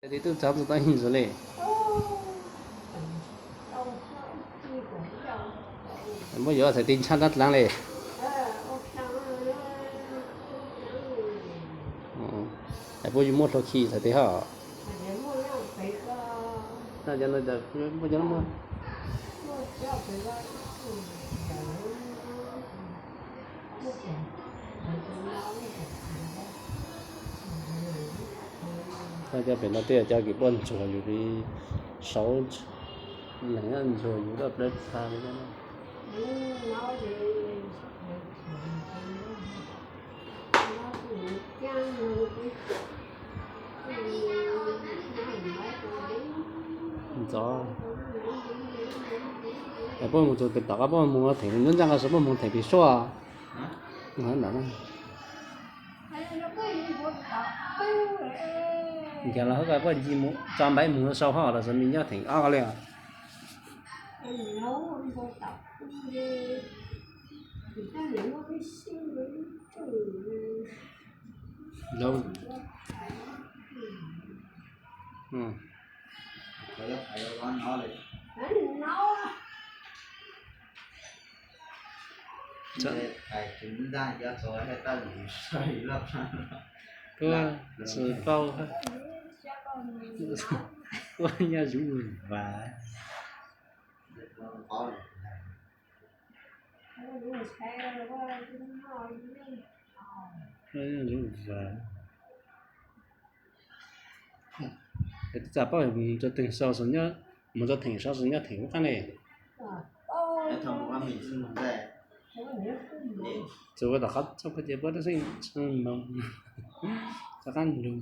Tib tug txog txog tau ib ntsis li. Muab yuav txhais tes ntshaj dab dlav li. Puab yuav muab hlua khi txhais tes hab. Koj cov pem no tej cov kws puab ntsuag yus li, saud leeg ntsuag yus lawm plawg tag li. Ntxov, puab mus txug pem tom qab puab mus theem nyob ntsaj qab saud puab mus theem pem suab. Nrhiav los hab koj puab nce mus tso npaib mus sau hov los xav me nyob theem ob ko li os. Puab tsi paub, puab nyob zuv vas. Puab nyob zuv vas. Txawm paub mus rau theem sau xwb nyob, mus rau theem sau xwb nyob theem ub qab ne. Txawm ua tom qab txoj koj ces puab rau xeeb moog rov qab lug.